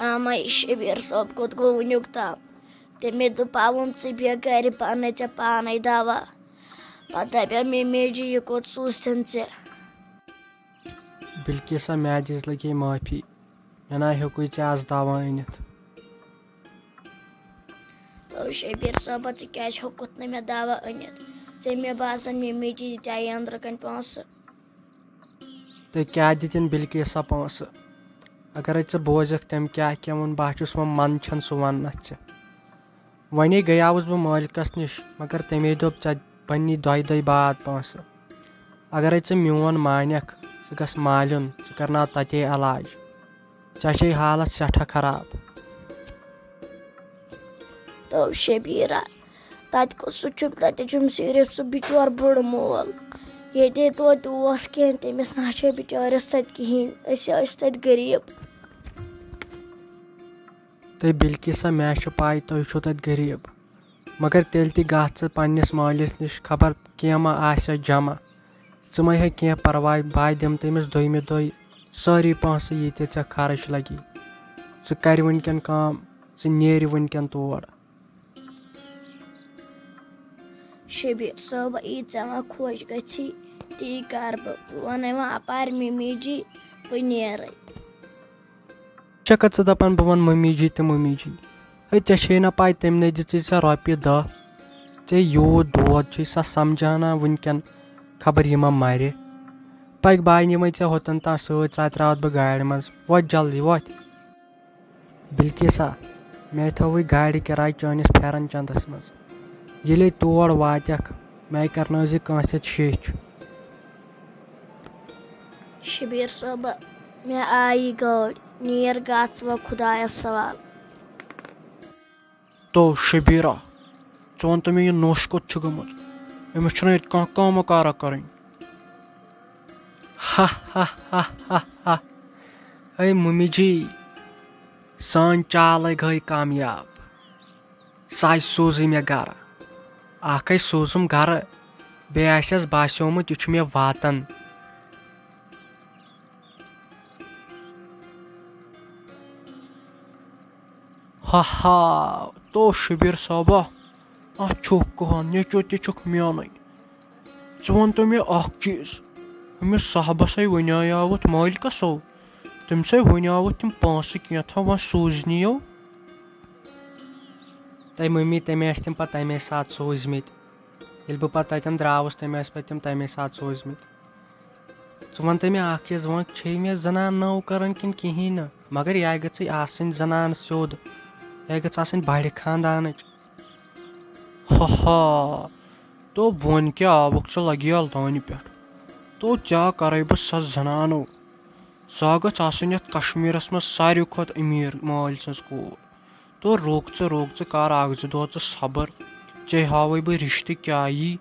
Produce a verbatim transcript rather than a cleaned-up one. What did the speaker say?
آمے شبیر صٲب کوٚت گوٚو وٕنیُک تام؟ تٔمۍ دوٚپ، "پاوُم ژٕ بیٚہہ گرِ، بہٕ اَنَے ژےٚ پانے دوا۔" پتہٕ دپیٛاو مےٚ میجی، "یہِ کوٚت سوٗزتھن ژےٚ؟" بلکیسا، مےٚ دِژ لگے معٲفی، مےٚ نہ ہیوٚکُے ژےٚ آز دوا أنِتھ۔ تو شبیر صٲبہ، ژٕ کیٛازِ ہیوٚکُتھ نہٕ مےٚ دوا أنِتھ؟ ژےٚ مےٚ باسان مےٚ میجی دِتیٛاے أنٛدرٕ کنۍ پونٛسہٕ۔ تہٕ کیٛاہ دِتِن بلکیسا پونٛسہٕ؟ اگرے ژٕ بوزکھ تٔمۍ کیٛاہ کیٛاہ ووٚن، بہٕ ہا چھُس وۄنۍ منٛدچھان سُہ وننس ژےٚ۔ وۄنۍ گٔیاوُس بہٕ مٲلکس نِش، مگر تٔمۍ دوٚپ، "ژےٚ بنی دۄیہِ دۄہہِ بعد پونٛسہٕ۔ اگرے ژٕ میون مانکھ، ژٕ گژھ مالیُن، ژٕ کرناو تتے علاج۔ ژےٚ چھے حالت سٮ۪ٹھاہ خراب۔" تو شبیرہ، تتہِ کُس سُہ چھُم، تتہِ چھُم صرف سُہ بِچور بُڑٕ مول۔ ییٚتہِ توتہِ اوس کینٛہہ، تٔمِس نہ چھے بِچٲرِس تتہِ کِہیٖنۍ، أسۍ ٲسۍ تتہِ غریٖب۔ تہٕ بلکیسا، مےٚ چھِ پَے تُہۍ چھِو تَتہِ غریٖب، مگر تیٚلہِ تہِ گژھ ژٕ پنٛنِس مٲلِس نِش، خبر کینٛہہ ما آسہِ جمع۔ ژٕ مہ ہیٚے کینٛہہ پرواے، بہٕ دِمہٕ تٔمِس دوٚیمہِ دۄہہِ سٲری پونٛسہٕ، یہِ تہِ ژےٚ خرٕچ لگی۔ ژٕ کَرِ وٕنکٮ۪ن کٲم، ژٕ نیرِ وٕنکٮ۪ن تور۔ شبیر صٲبہ، یی ژےٚ وۄنۍ خۄش گژھی، تی کر بہٕ۔ بہٕ وَنَے وۄنۍ اپارِ ممی جی، بہٕ نیرَے۔ چھَکھا ژٕ دَپان بہٕ وَنہٕ مٔمی جی تہٕ مٔمی جی؟ ہے، ژےٚ چھے نہ پَے تٔمۍ نے دِژٕے ژےٚ رۄپیہِ دَہ۔ ژےٚ یوٗت دود چھُے سۄ سَمجھانا وٕنکٮ۪ن، خبر یہِ ما مَرِ۔ پَکھ، بہٕ نِمَے ژےٚ ہوٚتَن تام سۭتۍ، ژٕ ترٛاوَتھ بہٕ گاڑِ منٛز۔ وۄتھ جلدی، وۄتھ۔ بلکیسا، مےٚ تھٲوٕے گاڑِ کِراے چٲنِس پھٮ۪رن چندس منٛز۔ ییٚلے تور واتکھ، مےٚ کرنٲوزِ کٲنٛسہِ سۭتۍ شیٚچھ۔ شبیر صٲبہ، مےٚ آیی گٲڑۍ، نیر گژھ وۄنۍ خدایس حوالہٕ۔ تو شبیرہ، ژٕ وَن تہٕ مےٚ، یہِ نوٚش کوٚت چھِ گٔمٕژ؟ أمِس چھُنہٕ ییٚتہِ کانٛہہ کٲمہ کارا کَرٕنۍ۔ ہا ہا ہا ہا ہا۔ اے مُمہِ جی، سٲنۍ چالٕے گٔے کامیاب۔ سۄ آیہِ سوزٕے مےٚ گرٕ۔ اکھ ہے سوٗزُم گرٕ، بیٚیہِ آسٮ۪س باسیومُت یہِ چھُ مےٚ واتان۔ ہا ہا، تو شبیر صٲبہ، اَتھ چھُکھ کٕہن، نیٚچو تہِ چھُکھ میونٕے۔ ژٕ وَن تو مےٚ اَکھ چیٖز، أمِس صاحبَسَے وَنیٛاوُتھ مٲلکَسو، تٔمِسَے وَنیٛاوُتھ تِم پونٛسہٕ کینٛژھا وۄنۍ سوٗزنِیو۔ تۄہہِ مٔمی، تٔمۍ ٲسۍ تِم پَتہٕ تَمے ساتہٕ سوٗزمٕتۍ۔ ییٚلہِ بہٕ پَتہٕ تَتٮ۪ن درٛاوُس، تٔمۍ ٲسۍ پَتہٕ تِم تَمے ساتہٕ سوٗزمٕتۍ۔ ژٕ وَن تہٕ مےٚ اَکھ چیٖز، وۄنۍ چھے مےٚ زَنان نٔو کَرٕنۍ کِنہٕ کِہیٖنۍ نہٕ؟ مگر یہِ گٔژھٕے آسٕنۍ زَنان سیوٚد، یہِ گٔژھ آسٕنۍ بَڑِ خاندانٕچ۔ ہا ہا، تو بۄن کیٛاہ آوُکھ ژٕ لگیال دانہِ پٮ۪ٹھ؟ تو ژےٚ کرے بہٕ سۄ زنانو۔ سۄ گٔژھ آسٕنۍ یتھ کشمیرس منٛز ساروی کھۄتہٕ أمیٖر مٲلۍ سٕنٛز کوٗر۔ تو رُک ژٕ، رُک ژٕ، کر اکھ زٕ دۄہ ژٕ صبر۔ ژےٚ ہاوے بہٕ رشتہٕ کیٛاہ یی۔